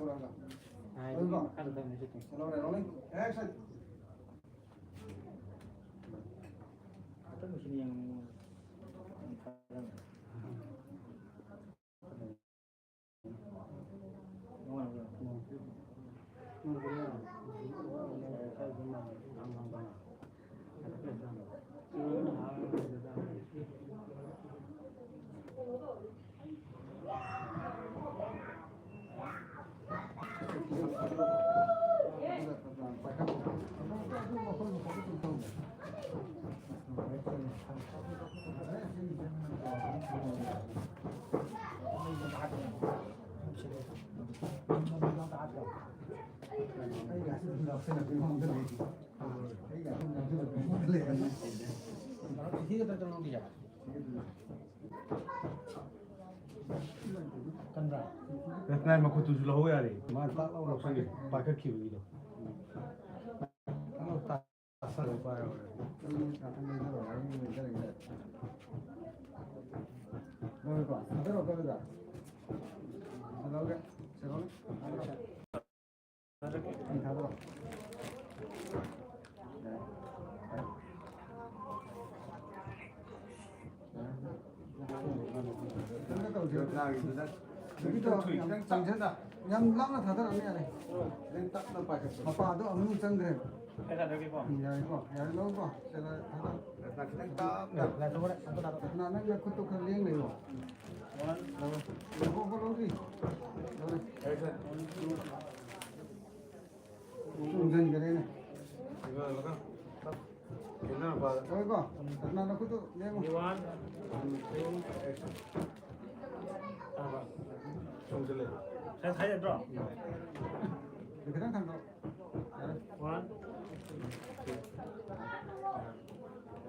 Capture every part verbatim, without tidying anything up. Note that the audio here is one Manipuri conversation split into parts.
ꯑꯗꯨꯒ ꯃꯈꯥꯗ ꯇꯧꯅꯤ ꯁꯤ ꯇꯧꯅꯤ꯫ ꯆꯠꯍꯧꯔꯦ, rolling, action꯫ ꯑꯇꯪꯕꯁꯤꯅ ꯌꯦꯡꯉꯨ꯫ ꯀꯟꯕ꯭ꯔꯥ? ꯔꯠꯅꯥꯏ ꯃꯈꯨꯠꯇꯨꯁꯨ ꯂꯧꯍꯧ ꯌꯥꯔꯦ꯫ ꯃꯥꯅ ꯇꯥꯛ ꯂꯧꯔꯛꯄꯒꯤ ꯄꯥꯏꯈꯠꯈꯤꯕꯒꯤꯗꯣ꯫ ꯂꯧꯔꯦꯀꯣ? ꯊꯥꯗꯔꯛꯑꯣ, ꯊꯥꯗꯔꯛꯑꯣ꯫ ꯂꯧꯔꯦ꯫ ꯁꯦ, ꯂꯧꯔꯦ꯫ ꯊꯥꯗꯔꯛꯑꯣ꯫ ꯌꯥꯝ ꯂꯥꯞꯅ ꯊꯥꯗꯔꯛꯑꯅꯨ ꯌꯥꯔꯦ꯫ ꯃꯄꯥꯗꯣ ꯑꯃꯨꯛ ꯆꯪꯈ꯭ꯔꯦꯕ꯫ ꯎꯝ, ꯌꯥꯔꯦꯀꯣ? ꯌꯥꯔꯦ, ꯂꯧꯀꯣ? ꯁꯦ, ꯊꯥꯗꯔꯛꯑꯣ꯫ ꯅꯪ ꯅꯈꯨꯠꯇꯣ ꯈꯔ ꯂꯦꯡ ꯂꯩꯌꯣ꯫ ꯂꯧꯔꯦ꯫ ꯂꯧꯔꯦ꯫ ꯂꯧꯔꯦ꯫ ꯂꯧꯔꯦ꯫ ꯆꯣꯡꯁꯤꯟꯈ꯭ꯔꯦꯅꯦ꯫ ꯂꯧꯔꯦꯀꯣ? ꯀꯅꯥ ꯅꯈꯨꯠꯇꯣ ꯂꯦꯡꯉꯣ꯫ One, two, action. ꯆꯣꯡꯁꯤꯜꯂꯦ꯫ ꯁꯥꯏ-, ꯁꯥꯏ ꯅꯠꯇ꯭ꯔꯣ? ꯈꯤꯇꯪ ꯊꯥꯡꯒꯠꯂꯣ꯫ ꯌꯥꯔꯦ꯫ One.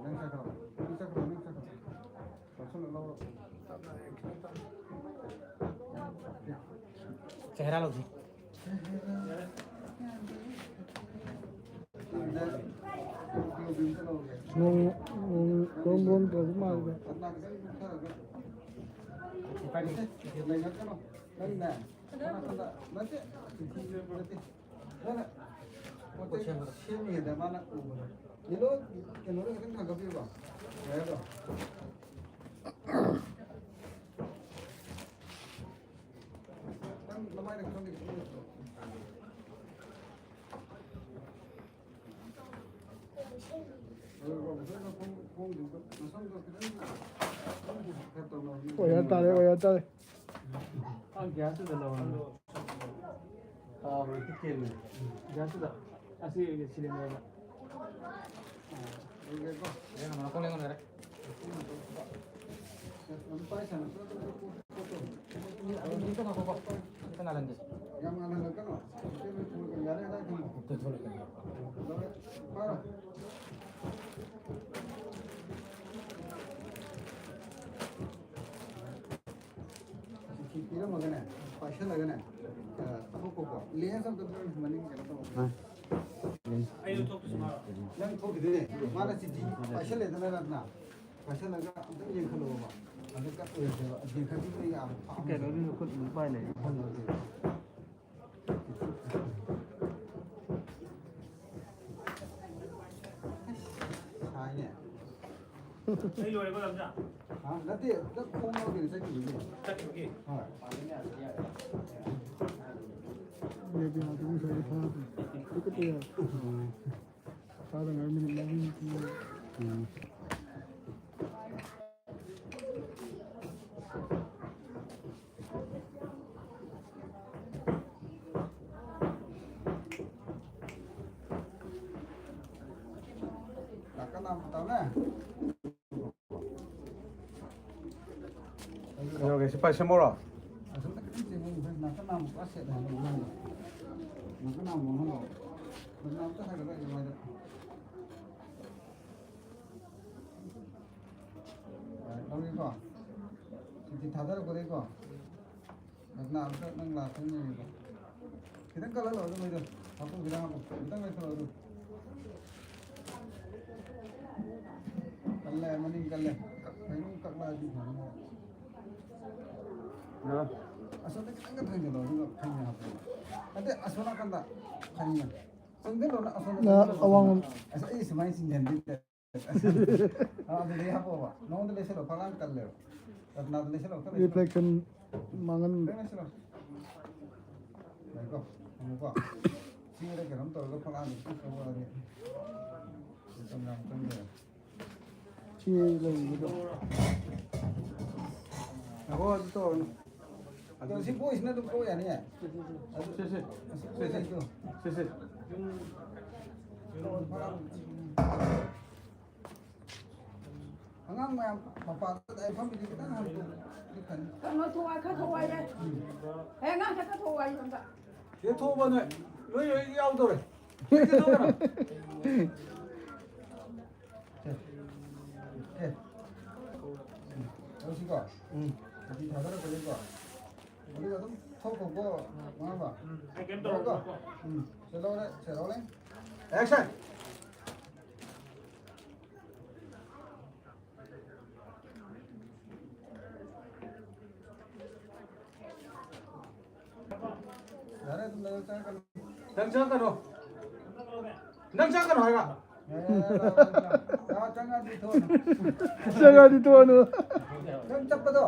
ꯅꯪ ꯆꯠꯈ꯭ꯔꯣ꯫ ꯅꯪ ꯆꯠꯈ꯭ꯔꯣ, ꯅꯪ ꯆꯠꯈ꯭ꯔꯣ꯫ ꯆꯦꯍꯔꯥ ꯂꯧꯁꯤ꯫ ꯅꯣꯡ, ꯅꯣꯡ ꯂꯣꯝ ꯂꯣꯝ ꯇꯧꯕ ꯃꯥꯜꯂꯦ꯫ ꯅꯠꯇꯦ, ꯅꯠꯇꯦ꯫ ꯅꯪꯅ ꯄꯣꯠ ꯆꯩ ꯁꯦꯝꯃꯤꯉꯩꯗ ꯃꯥꯅ ꯎꯕꯗꯣ꯫ ꯌꯦꯜꯂꯣ ꯀꯩꯅꯣꯗꯣ ꯈꯤꯇꯪ ꯊꯥꯡꯒꯠꯄꯤꯌꯨꯀꯣ꯫ ꯋꯥꯌꯔꯗꯣ꯫ ꯅꯪ ꯅꯃꯥꯏꯗ ꯈꯪꯗꯦ ꯈꯤꯇꯪ ꯌꯦꯡꯊꯣꯛꯑꯣ꯫ ꯋꯥꯌꯔ ꯇꯥꯔꯦ, ꯋꯥꯌꯔ ꯇꯥꯔꯦ꯫ ꯑꯥ, ꯒ꯭ꯌꯥꯁꯇꯨꯗ ꯂꯧꯔꯣ꯫ ꯒ꯭ꯌꯥꯁꯇꯨꯗ꯫ ꯑꯁꯤ ꯁꯤꯂꯤꯟꯗꯔꯗ꯫ ꯆꯤꯊꯤ ꯄꯤꯔꯝꯃꯒꯅꯦ, ꯄꯥꯏꯁꯜꯂꯒꯅꯦ, ꯑ, ꯊꯕꯛ ꯀꯧꯀꯣ꯫ ꯂꯦꯟꯁ ꯑꯝꯇ ꯄꯤꯔꯝꯃꯣ, ꯃꯅꯤꯡ ꯀꯩꯅꯣ ꯇꯧꯕ꯫ ꯑꯩꯁꯨ ꯊꯣꯛꯇꯣꯏꯁꯨ ꯃꯥ꯫ ꯅꯪ ꯊꯣꯛꯈꯤꯗꯣꯏꯅꯦ꯫ ꯃꯥꯅ ꯆꯤꯊꯤ ꯄꯥꯏꯁꯜꯂꯦꯗꯅ, ꯔꯠꯅ꯫ ꯄꯥꯏꯁꯜꯂꯒ ꯑꯝꯇ ꯌꯦꯡꯈꯠꯂꯛꯑꯣꯕ꯫ ꯑꯗꯨ ꯀꯠ ꯑꯣꯏꯔꯁꯦꯕ꯫ ꯌꯦꯡꯈꯠꯄꯤꯕ ꯌꯥꯕ ꯐꯥꯎ꯫ ꯀꯩꯅꯣꯗꯨꯁꯨ ꯈꯨꯠ ꯄꯥꯏ ꯂꯩ꯫ ꯐꯪꯉꯣꯏꯗꯣꯏꯕ꯫ ꯁꯥꯏꯅꯦ꯫ ꯑꯩ ꯂꯣꯏꯔꯦꯀꯣ, ꯂꯝꯖꯥ? ꯍꯥ? ꯅꯠꯇꯦ, ꯅꯪ ꯈꯣꯡ ꯌꯥꯎꯗꯦꯅ ꯆꯠꯈꯤꯕꯒꯤ꯫ ꯆꯠꯈꯤꯕꯒꯤ? ꯍꯣꯏ꯫ ꯃꯦꯗꯤꯌꯥꯗꯨ ꯉꯁꯥꯏꯗꯤ ꯊꯥꯗꯦ꯫ ꯇꯤꯀꯦꯠꯇꯨ ꯌꯥꯏ꯫ ꯎꯝ꯫ ꯊꯥꯗ ꯉꯥꯏ ꯃꯤꯅꯤꯠ ꯃꯔꯤ꯫ ꯎꯝ꯫ ꯀꯩꯗꯧꯔꯒꯦ? ꯁꯤ ꯄꯥꯏꯁꯟꯕꯔꯣ? ꯑꯁꯣꯝꯗ ꯈꯤꯇꯪ ꯆꯦꯟꯕ ꯃꯈꯩ ꯅꯥꯀꯟ ꯅꯥꯝꯃ ꯄꯨꯔꯥ ꯁꯦꯠ ꯍꯥꯏꯕ ꯃꯥꯜꯂꯦ꯫ ꯅꯥꯀꯟ ꯅꯥꯝꯃ ꯑꯃ ꯂꯧ꯫ ꯅꯥꯀꯟ ꯅꯥꯝꯃ ꯑꯝꯇ ꯍꯥꯏꯒꯠꯂꯣ ꯑꯗꯨꯃꯥꯏꯅ꯫ ꯂꯧꯔꯤꯀꯣ? ꯁꯤꯗꯤ ꯊꯥꯗꯔꯛꯄꯗꯩꯀꯣ? ꯅꯪ ꯑꯝꯇ ꯅꯪ ꯂꯥꯛꯇ ꯌꯦꯡꯉꯦꯀꯣ? ꯈꯤꯇꯪ ꯀꯜꯍꯜꯂꯣ ꯑꯗꯨ ꯃꯩꯗꯣ꯫ ꯍꯥꯞꯄꯨ, ꯈꯤꯇꯪ ꯍꯥꯞꯄꯨ꯫ ꯈꯤꯇꯪ ꯂꯩꯊꯧꯔꯣ ꯑꯗꯨ꯫ ꯀꯜꯂꯦ, ꯃꯅꯤꯡ ꯀꯜꯂꯦ꯫ ꯀꯛ-, ꯀꯩꯅꯣꯝ ꯀꯛꯂꯛꯑꯗꯤ ꯐꯅꯤ꯫ ꯌꯥꯔꯦ꯫ ꯑꯁꯣꯝꯗ ꯈꯤꯇꯪꯒ ꯊꯥꯡꯖꯜꯂꯣ, ꯑꯗꯨꯒ ꯈꯩꯅ ꯍꯥꯞꯄꯣ꯫ ꯅꯠꯇꯦ, ꯑꯁꯣꯝ ꯅꯥꯀꯟꯗ ꯈꯩꯅ꯫ ꯆꯪꯁꯤꯜꯂꯣꯅ ꯑꯁꯣꯝꯗ ꯅ ꯆꯪꯁꯤꯜꯂꯣ꯫ ꯑꯋꯥꯡꯂꯣꯝ꯫ ꯑꯁ, ꯑꯩ ꯁꯨꯃꯥꯏꯅ ꯆꯤꯡꯁꯤꯟꯕꯤꯗꯦ꯫ ꯑ, ꯑꯗꯨꯗꯩ ꯍꯥꯞꯄꯣꯕ꯫ ꯅꯉꯣꯟꯗ ꯂꯩꯁꯜꯂꯣ, ꯐꯛꯂꯥꯡ ꯀꯜꯂꯦꯕ꯫ ꯔꯠꯅꯥꯗ ꯂꯩꯁꯜꯂꯣ, ꯈꯔ ꯂꯩꯁꯜꯂꯣ꯫ Reflection ꯃꯥꯡꯍꯟ꯫ ꯈꯔ ꯂꯩꯁꯜꯂꯣ꯫ ꯉꯥꯏꯈꯣ, ꯉꯥꯏꯈꯣ꯫ ꯆꯤꯡꯗ ꯀꯩꯅꯣꯝ ꯇꯧꯔꯒ ꯐꯛꯂꯥꯡꯗ ꯈꯤꯇꯪ ꯆꯪꯉꯛꯑꯗꯤ ꯃꯇꯝ ꯌꯥꯝ ꯆꯪꯗꯦ꯫ ꯁꯤ ꯂꯩꯕꯗꯣ꯫ ꯉꯥꯏꯈꯣ, ꯑꯗꯨ ꯇꯧꯔꯅꯨ꯫ ꯑꯗꯨ ꯁꯤ ꯕꯣꯏꯁꯤꯅ ꯑꯗꯨꯝ ꯀꯣꯛ ꯌꯥꯅꯤꯌꯦ꯫ ꯑꯗꯨ ꯁꯦ, ꯁꯦ꯫ ꯑꯁꯤ ꯁꯦ, ꯁꯦ꯫ ꯀꯣꯛ ꯌꯥꯏꯗꯣ꯫ ꯁꯦ, ꯁꯦ꯫ ꯑꯉꯥꯡ ꯃꯌꯥꯝ ꯃꯄꯥꯟꯗ ꯂꯥꯏꯔꯤꯛ ꯐꯝꯃꯤꯗꯤ ꯈꯤꯇꯪ ꯍꯟꯗꯣꯛꯑꯗꯤ ꯐꯅꯤ꯫ ꯀꯩꯅꯣ ꯊꯣꯛꯑꯣ, ꯈꯔ ꯊꯣꯛꯑꯣ ꯍꯥꯏꯌꯦ꯫ ꯎꯝ꯫ ꯍꯦ, ꯑꯉꯥꯡ ꯈꯔ ꯊꯣꯛꯑꯣ ꯍꯥꯏꯌꯦ ꯑꯝꯇ꯫ ꯁꯤꯗ ꯊꯣꯛꯑꯣꯕ ꯅꯣꯏ꯫ ꯅꯣꯏ ꯂꯣꯏ ꯌꯥꯎꯗꯧꯔꯦ꯫ ꯁꯤꯗ ꯊꯣꯛꯑꯣ ꯀꯩꯅꯣ꯫ ꯁꯦ꯫ ꯁꯦ꯫ ꯎꯝ꯫ ꯇꯧꯁꯤꯀꯣ꯫ ꯎꯝ꯫ ꯑꯗꯨꯗꯤ ꯊꯥꯗꯔꯛꯄꯗꯒꯤꯀꯣ꯫ ꯑꯗꯨꯒ ꯑꯗꯨꯝ ꯊꯣꯛꯈꯣꯀꯣ, ꯃꯃꯥ꯫ ꯎꯝ, ꯑꯩ ꯀꯩꯝ ꯇꯧꯔꯣꯏꯀꯣ꯫ ꯎꯝ, ꯁꯦ ꯂꯧꯔꯦ, ꯁꯦ ꯂꯧꯔꯦ꯫ Action! ꯌꯥꯔꯦ, ꯑꯗꯨꯝ ꯂꯩꯌꯣ, ꯆꯪꯉꯛꯀꯅꯨ꯫ ꯅꯪ ꯆꯪꯉꯛꯀꯅꯣ꯫ ꯅꯪ ꯆꯪꯉꯛꯀꯅꯣ ꯍꯥꯏꯔꯒ꯫ ꯌꯥꯔꯦ, ꯌꯥꯔꯦ, ꯂꯥꯛꯑꯣ, ꯂꯥꯛꯑꯣ꯫ ꯂꯥꯛꯑꯣ, ꯆꯪꯉꯛꯑꯗꯤ ꯊꯣꯛꯑꯣ꯫ ꯆꯪꯉꯛꯑꯗꯤ ꯊꯣꯛꯑꯣ꯫ ꯅꯪ ꯆꯠꯄꯗꯣ꯫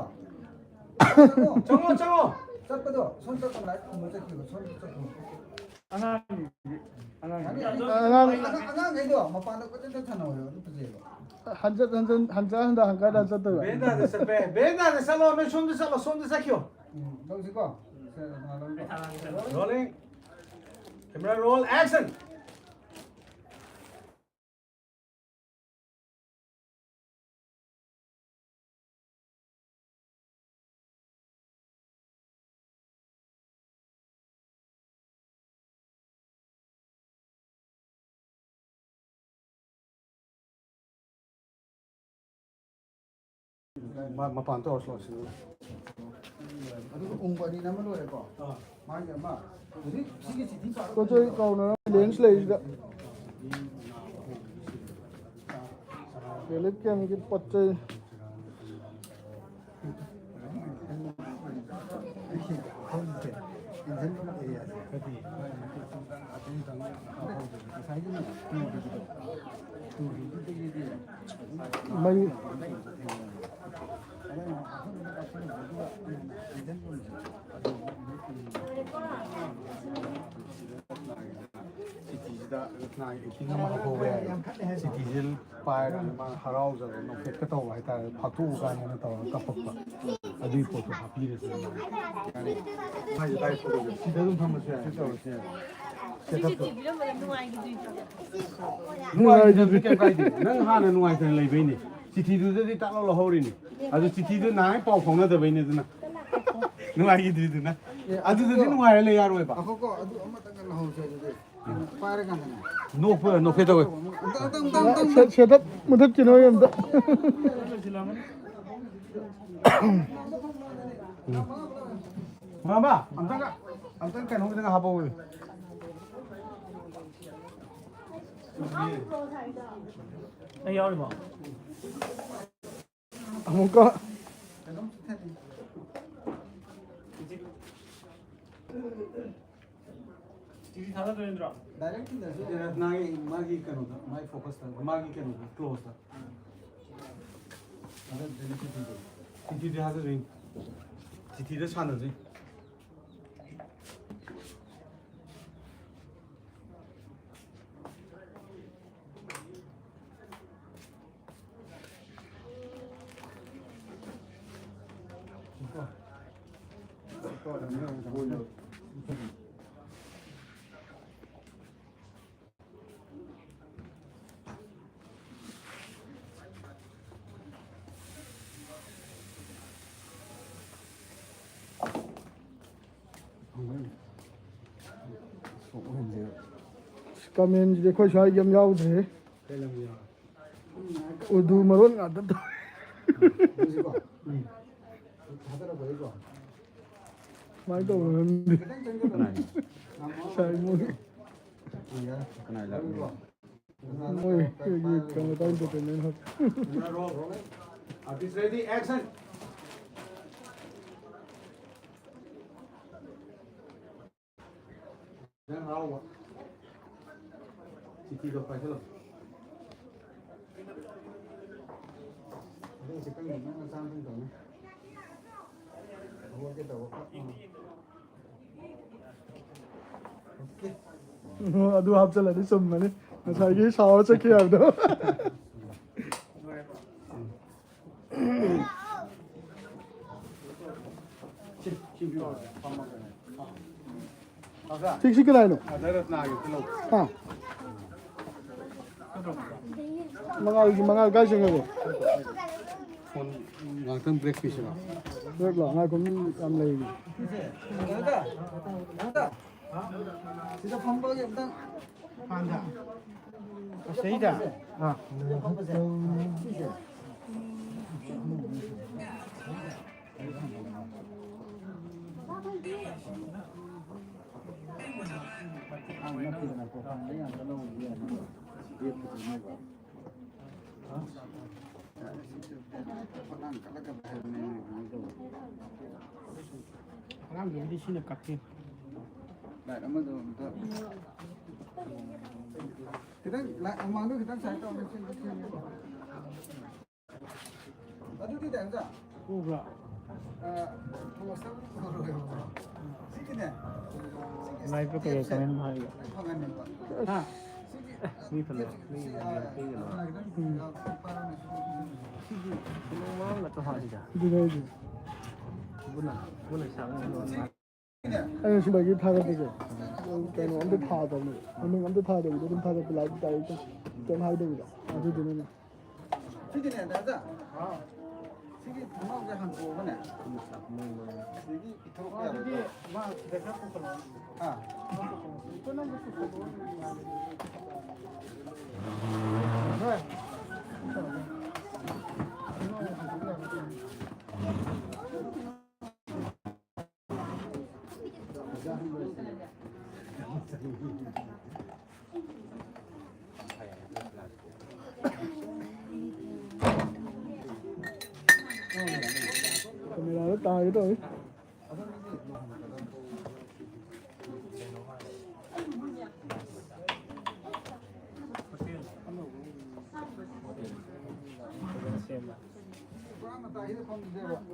ꯆꯪꯉꯣ, ꯆꯪꯉꯣ꯫ ꯆꯠꯄꯗꯣ, ꯁꯣꯝ ꯆꯠꯄ ꯂꯥꯏꯠ ꯈꯨꯝꯕ ꯆꯠꯈꯤꯕ, ꯁꯣꯝ ꯆꯠꯈꯤꯕ꯫ ꯑꯉꯥꯡ, ꯑꯉꯥꯡ꯫ ꯑꯉꯥꯡ, ꯑꯉꯥꯡ, ꯑꯉꯥꯡ, ꯑꯉꯥꯡꯈꯩꯗꯣ ꯃꯄꯥꯟꯗ ꯀꯣꯏꯆꯠ ꯆꯠ ꯁꯥꯟꯅꯧ ꯍꯥꯏꯌꯣ, ꯑꯗꯨ ꯐꯖꯩꯌꯦꯕ꯫ ꯍꯟꯖꯠ, ꯍꯟꯖꯟ, ꯍꯟꯖꯠ, ꯍꯟꯗ, ꯍꯟꯒꯠ, ꯍꯟ ꯆꯠꯇꯣꯏꯕ꯫ ꯕꯦꯟꯗꯥꯗ ꯆꯠꯄ ꯌꯥꯏ, ꯕꯦꯟꯗꯥꯗ ꯆꯠꯂꯣ, ꯅꯣꯏ ꯁꯣꯝꯗ ꯆꯠꯂꯣ, ꯁꯣꯝꯗ ꯆꯠꯈꯤꯌꯣ꯫ ꯎꯝ, ꯂꯧꯁꯤꯀꯣ? ꯁꯦ, ꯀꯅꯥ ꯂꯧꯁꯤꯀꯣ? Rolling. Camera roll, action. ꯃ-, ꯃꯄꯥꯟ ꯇꯧꯔꯁꯤ, ꯂꯥꯛꯁꯤ꯫ ꯑꯗꯨꯒ ꯎꯪꯕ ꯑꯅꯤꯅ ꯑꯃ ꯂꯣꯏꯔꯦꯀꯣ? ꯑꯥ꯫ ꯃꯥꯒꯤ ꯑꯃ꯫ ꯍꯧꯖꯤꯛ ꯁꯤꯒꯤ ꯆꯤꯊꯤ ꯄꯥꯔꯣ꯫ ꯄꯣꯠ ꯆꯩ ꯀꯥꯎꯅꯔ ꯂꯦꯟꯁ ꯂꯩꯁꯤꯗ꯫ ꯔꯤꯂꯤꯐ ꯀꯦꯝꯒꯤ ꯄꯣꯠ ꯆꯩ꯫ ꯃꯩ꯫ ꯁꯤꯇꯤꯁꯤꯗ ꯅꯥꯏ ꯑꯦꯛꯇꯤꯡ ꯑꯃ ꯍꯥꯞꯍꯧꯕ ꯌꯥꯏ꯫ ꯁꯤꯇꯤꯁꯦ ꯄꯥꯏꯔꯒ ꯃꯥꯅ ꯍꯔꯥꯎꯖꯕ ꯅꯣꯛꯐꯦꯠꯀ ꯇꯧꯕ ꯍꯥꯏꯇꯥꯔꯦ, ꯐꯥꯛꯇꯣꯛꯎ ꯀꯥꯏꯅꯒ ꯇꯧꯔꯒ ꯀꯞꯄꯛꯄ꯫ ꯑꯗꯨꯒꯤ ꯄꯣꯠꯇꯣ ꯍꯥꯞꯄꯤꯔꯁꯦ꯫ ꯁꯤꯗ ꯑꯗꯨꯝ ꯐꯝꯃꯁꯨ ꯌꯥꯏ꯫ ꯁꯤ ꯇꯧꯔꯁꯨ ꯌꯥꯏ꯫ ꯁꯤꯁꯨ ꯊꯤꯕꯤꯔꯝꯕꯗ ꯅꯨꯡꯉꯥꯏꯈꯤꯗ꯭ꯔꯤꯗꯣ꯫ ꯅꯨꯡꯉꯥꯏꯈꯤꯗ꯭ꯔꯤꯗꯣ ꯀꯩꯝ ꯀꯥꯏꯗꯦ꯫ ꯅꯪ ꯍꯥꯟꯅ ꯅꯨꯡꯉꯥꯏꯇꯅ ꯂꯩꯕꯩꯅꯦ꯫ ꯆꯤꯊꯤꯗꯨꯗꯗꯤ ꯇꯥꯛ ꯂꯧ ꯂꯧꯍꯧꯔꯤꯅꯤ꯫ ꯑꯗꯨ ꯆꯤꯊꯤꯗꯨ ꯅꯍꯥꯟ ꯄꯥꯎ ꯐꯥꯎꯅꯗꯕꯩꯅꯦ ꯑꯗꯨꯅ꯫ ꯅꯨꯡꯉꯥꯏꯈꯤꯗ꯭ꯔꯤꯗꯨꯅ꯫ ꯑꯦ, ꯑꯗꯨꯗꯗꯤ ꯑꯗꯨ ꯅꯨꯡꯉꯥꯏꯔ ꯂꯩ ꯌꯥꯔꯣꯏꯕ꯫ ꯉꯥꯏꯈꯣꯀꯣ, ꯑꯗꯨ ꯑꯃꯇꯪꯒ ꯂꯧꯍꯧꯁꯦ ꯑꯗꯨꯗꯤ꯫ ꯄꯥꯏꯔꯀꯥꯟꯗꯅꯦ꯫ ꯅꯣꯛꯄ, ꯅꯣꯛꯐꯦꯠ ꯇꯧꯋꯦ꯫ ꯑꯝꯇ, ꯑꯝꯇ, ꯑꯝꯇ, ꯑꯝꯇ, ꯑꯝꯇ꯫ ꯁꯦ-, ꯁꯦꯠ ꯑꯞ ꯃꯨꯊꯠꯈꯤꯅꯣ ꯑꯝꯇ꯫ ꯃꯃꯥ, ꯑꯝꯇꯪꯒ, ꯑꯝꯇꯪ ꯀꯩꯅꯣ ꯈꯤꯇꯪ ꯍꯥꯞꯄꯛꯑꯣ꯫ ꯑꯩ ꯌꯥꯎꯔꯤꯕꯣ? ꯑꯃꯨꯛꯀ꯫ ꯆꯤꯊꯤ ꯊꯥꯗꯗꯣꯏ ꯅꯠꯇ꯭ꯔꯣ? ꯗꯥꯏꯔꯦꯛ ꯊꯤꯟꯗꯔꯁꯨ ꯌꯥꯏ꯫ ꯃꯥꯒꯤ, ꯃꯥꯒꯤ ꯀꯩꯅꯣꯗ, ꯃꯥꯏ ꯐꯣꯀꯁꯇ, ꯃꯥꯒꯤ ꯀꯩꯅꯣꯗ, ꯀ꯭ꯂꯣꯖꯇ꯫ ꯊꯥꯗꯗꯣꯏꯅꯤ ꯆꯤꯊꯤꯗꯣ꯫ ꯆꯤꯊꯤꯗꯤ ꯊꯥꯗꯗꯣꯏꯅꯤ꯫ ꯆꯤꯊꯤꯗ ꯁꯥꯟꯅꯗꯣꯏꯅꯤ꯫ ꯀꯃꯦꯟꯁꯤꯗꯤ ꯑꯩꯈꯣꯏ ꯁ꯭ꯋꯥꯏꯒꯤ ꯌꯥꯝ ꯌꯥꯎꯗ꯭ꯔꯦ꯫ ꯀꯩ ꯂꯝꯒꯤ ꯌꯥꯎꯔꯦ? ꯎꯔꯗꯨ ꯃꯔꯣꯟ ꯉꯥꯛꯇ ꯇꯧ-, ꯍꯧꯖꯤꯛꯀꯣ? ꯎꯝ꯫ ꯊꯥꯗꯔꯛꯄꯗꯩꯀꯣ? ꯀꯃꯥꯏꯅ ꯇꯧꯕꯅꯣ ꯈꯪꯗꯦ꯫ ꯈꯤꯇꯪ ꯆꯪꯁꯤꯜꯂꯣ꯫ ꯀꯅꯥꯏꯅꯣ? ꯁꯥꯏꯃꯣꯟ꯫ ꯑ, ꯌꯥꯔꯦ꯫ ꯀꯅꯥꯏ ꯂꯥꯛꯏꯅꯣ? ꯃꯣꯏ ꯑꯩꯈꯣꯏꯒꯤ ꯀꯩꯅꯣ ꯇꯧ entertainment half-, Camera roll, rolling. Artist ready, action. ꯅꯪ ꯍꯔꯥꯎꯕ꯫ ꯆꯤꯊꯤꯗꯣ ꯄꯥꯏꯁꯤꯜꯂꯣ꯫ ꯑꯗꯨꯒ ꯆꯤꯛꯀꯟꯒꯨꯝꯕ ꯃꯆꯥ ꯑꯃꯇꯪ ꯇꯧꯅꯤ꯫ ꯍꯧꯒꯠꯀꯦ ꯇꯧꯕ꯫ ꯎꯝ꯫ ꯑꯣꯀꯦ꯫ ꯎꯝ, ꯑꯗꯨ ꯍꯥꯞꯆꯜꯂꯗꯤ ꯆꯨꯝꯃꯅꯤ꯫ ꯉꯁꯥꯏꯒꯤ ꯁꯥꯎꯔ ꯆꯠꯈꯤ ꯍꯥꯏꯕꯗꯣ꯫ ꯂꯣꯏꯔꯦꯀꯣ? ꯎꯝ꯫ ꯁꯤ, ꯁꯤ ꯀꯅꯥꯏꯅꯣ? ꯍꯥ? ꯃꯉꯥꯜꯒꯤ ꯃꯉꯥꯜ ꯀꯥꯏ ꯆꯪꯉꯒꯦ? ꯐꯣꯟ ꯉꯥꯛꯇꯪ ꯕ꯭ꯔꯦꯛ ꯄꯤꯁꯤꯔꯣ? ꯕ꯭ꯔꯦꯛꯂꯣ? ꯉꯥꯏꯈꯣ, ꯃꯤ ꯌꯥꯝ ꯂꯩꯔꯤ꯫ ꯁꯤꯗ ꯐꯝꯕꯒꯤ ꯑꯝꯇꯪ ꯃꯁꯤꯗ? ꯑꯥ꯫ ꯑꯉꯥꯡꯗꯨꯕꯨꯗꯤ ꯁꯤꯅ ꯀꯛꯀꯦ꯫ ꯂꯥꯏꯠ ꯑꯃꯗꯣ ꯑꯝꯇ ꯈꯤꯇꯪ, ꯂꯥꯏꯠ ꯃꯃꯥꯡꯗꯣ ꯈꯤꯇꯪ ꯁꯥꯏꯠ ꯇꯧꯔ ꯆꯦꯟ-, ꯆꯦꯟ-, ꯆꯦꯟ-, ꯑꯗꯨꯗꯤ ꯗꯥꯏꯔꯦꯛꯇ, ꯎꯕ꯭ꯔꯥ? ꯑ, ꯄꯣꯁꯇꯕꯨꯗꯤ ꯐꯔꯣꯏꯕꯀꯣ꯫ ꯁꯤꯒꯤꯅꯦ, ꯁꯤꯒꯤ ꯂꯥꯏꯠꯇꯣ ꯀꯩꯀꯩ ꯁ꯭ꯇꯦꯞꯁꯦ ꯀꯃꯥꯏꯅ ꯊꯥꯒꯦ? ꯐꯪꯍꯟꯅꯤꯡꯕ꯫ ꯍꯥ? ꯁꯤꯒꯤ ꯃꯤ ꯐꯅ-, ꯃꯤ ꯁꯤ, ꯑ, ꯌꯥꯝ ꯄꯤꯒꯅꯣ꯫ ꯈꯤꯇꯪ, ꯎꯝ꯫ ꯁꯤꯒꯤ ꯀꯩꯅꯣ ꯃꯔꯝ ꯅꯠꯇ꯭ꯔꯣ ꯍꯥꯏꯁꯤꯗ? ꯑꯗꯨꯅꯦ ꯍꯥꯏꯁꯦ꯫ ꯕꯨꯅ, ꯕꯨꯅ ꯁꯥꯕ ꯉꯝꯗꯕ ꯃꯥꯜꯂꯦ꯫ ꯑꯩꯅ ꯁꯤꯗꯒꯤ ꯊꯥꯒꯠꯄꯁꯦ, ꯀꯩꯅꯣ ꯑꯝꯇ ꯊꯥꯗꯕꯅꯦ, ꯃꯃꯤꯡ ꯑꯝꯇ ꯊꯥꯗꯕꯤꯗ ꯑꯗꯨꯝ ꯊꯥꯒꯠꯄ, ꯂꯥꯏꯛ ꯗꯥꯏꯔꯦꯛꯇ ꯀꯩꯝ ꯍꯥꯏꯗꯕꯤꯗ, ꯑꯗꯨꯗꯨꯅꯅꯦ꯫ ꯁꯤꯒꯤꯅꯦ, ꯗꯥ ꯖꯥ꯫ ꯁꯤꯒꯤ ꯊꯣꯡꯅꯥꯎꯁꯦ ꯍꯥꯡꯇꯣꯛꯑꯒꯅꯦ꯫ ꯁꯤꯗꯒꯤ ꯄꯤꯊꯣꯔꯛꯄ ꯌꯥꯔꯣꯏꯗ꯭ꯔꯣ? ꯑꯗꯨꯗꯤ ꯃꯥ ꯁꯤꯗ ꯈꯔ ꯄꯨꯈꯠꯂꯛꯑꯣ꯫ ꯑꯥ꯫ ꯈꯔ ꯄꯨꯈꯠꯂꯛꯑꯣ꯫ ꯍꯣꯏ꯫ ꯀꯦꯃꯦꯔꯥꯗ ꯇꯥꯒꯦ ꯇꯧꯋꯤ꯫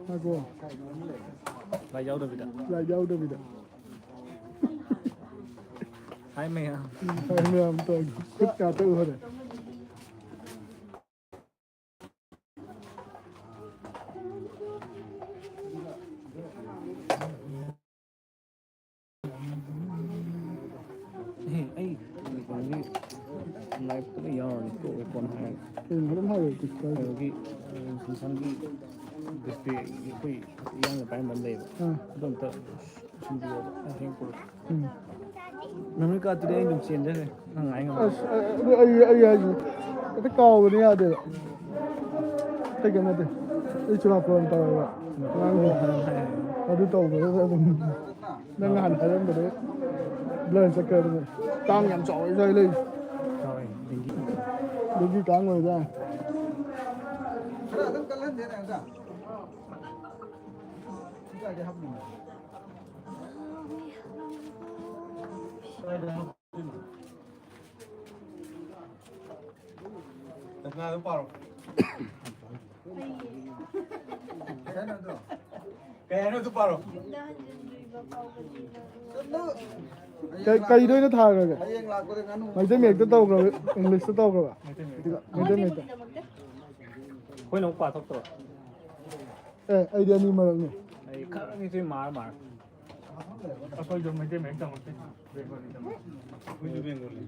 ꯉꯥꯏꯈꯣ꯫ ꯂꯥꯏ ꯌꯥꯎꯗꯕꯤꯗ꯫ ꯂꯥꯏ ꯌꯥꯎꯗꯕꯤꯗ꯫ ꯍꯥꯏ ꯃꯌꯥꯝ꯫ ꯎꯝ, ꯍꯥꯏ ꯃꯌꯥꯝ ꯇꯧꯔꯤ꯫ ꯈꯨꯠ ꯉꯥꯛꯇ ꯎꯍꯔꯦ꯫ ꯑꯦ, ꯑꯩ ꯀꯩꯅꯣꯒꯤ ꯂꯥꯏꯐꯇꯨꯗ ꯌꯥꯎꯔꯗꯤ ꯇꯣꯛꯑꯦ ꯀꯣꯟꯅ ꯍꯥꯏꯔꯒꯦ꯫ ꯀꯩꯅꯣ ꯑꯗꯨꯝ ꯍꯥꯏꯔꯣ, ꯀꯩꯁꯨ ꯀꯥꯏꯗꯦ꯫ ꯀꯩꯅꯣꯒꯤ ꯁꯤꯝꯁꯪꯒꯤ ꯗꯤꯁꯄ꯭ꯂꯦ ꯑꯩꯈꯣꯏ ꯏꯌꯥꯝꯕ ꯄꯥꯏꯔꯝꯕ ꯑꯃ ꯂꯩꯌꯦꯕ꯫ ꯑꯥ꯫ ꯑꯗꯨ ꯑꯝꯇ ꯁꯤꯟꯕꯤꯌꯣꯕ, ꯑꯩ ꯍꯌꯦꯡ ꯄꯨꯔꯛꯀꯦ꯫ ꯎꯝ꯫ ꯃꯦꯃꯣꯔꯤ ꯀꯥꯔꯠꯇꯨꯗꯤ ꯑꯩ ꯑꯗꯨꯝ ꯆꯦꯟꯖꯈ꯭ꯔꯦ, ꯅꯪ ꯉꯥꯏ ꯉꯝꯃꯣꯏ꯫ ꯑꯁ, ꯑꯗꯨ ꯑꯩ, ꯑꯩ ꯍꯥꯏꯁꯦ ꯍꯦꯛꯇ ꯀꯥꯎꯕꯅꯤ, ꯌꯥꯗꯦꯕ꯫ ꯑꯇꯩ ꯀꯩꯝ ꯅꯠꯇꯦ꯫ ꯑꯩ ꯆꯨꯔꯥꯀꯣꯔꯣꯟ ꯇꯧꯋꯦꯕ ꯑꯉꯥꯡꯒꯤ꯫ ꯑꯗꯨ ꯇꯧꯕꯗꯨꯗ ꯑꯗꯨꯝ ꯅꯪ ꯅꯍꯥꯟ ꯍꯥꯏꯔꯝꯕꯗꯣ ꯕ꯭ꯂꯔ ꯆꯠꯈ꯭ꯔꯦ꯫ ꯑꯗꯨꯅ ꯀꯥꯡ ꯌꯥꯝ ꯆꯥꯎꯋꯦ ꯁ꯭ꯋꯥꯏ ꯂꯩ꯫ ꯆꯥꯎꯋꯦ, ꯗꯦꯡꯒꯤ꯫ ꯗꯦꯡꯒꯤ ꯀꯥꯡ ꯑꯣꯏꯗ꯫ ꯀꯩ ꯍꯥꯏꯅꯣ ꯑꯗꯨ ꯄꯥꯔꯣ꯫ ꯀꯩ- ꯀꯩꯗ ꯑꯣꯏꯅ ꯊꯥꯈ꯭ꯔꯒꯦ? ꯍꯌꯦꯡ ꯂꯥꯛꯄꯗ ꯉꯥꯅꯨ ꯃꯩꯇꯩ ꯃꯌꯦꯛꯇ ꯇꯧꯈ꯭ꯔꯕ, ꯏꯪꯂꯤꯁꯇ ꯇꯧꯈ꯭ꯔꯕ? ꯃꯩꯇꯩ ꯃꯌꯦꯛꯇ꯫ ꯑꯩꯈꯣꯏꯅ ꯑꯃꯨꯛ ꯄꯥꯊꯣꯛꯇꯕ꯫ ꯑꯦ, ꯑꯩꯗꯤ ꯑꯅꯤ ꯃꯔꯛꯅꯤ꯫ ꯑꯩ ꯈꯔꯅꯤꯁꯨ ꯃꯥꯔ ꯃꯥꯔ꯫ ꯑꯩꯈꯣꯏꯁꯨ ꯃꯩꯇꯩ ꯃꯌꯦꯛ ꯇꯝꯃꯛꯇꯦ, ꯕꯦꯡꯒꯣꯂꯤ ꯇꯝꯃꯛꯑꯦ꯫ ꯑꯩꯈꯣꯏꯁꯨ ꯕꯦꯡꯒꯣꯂꯤ꯫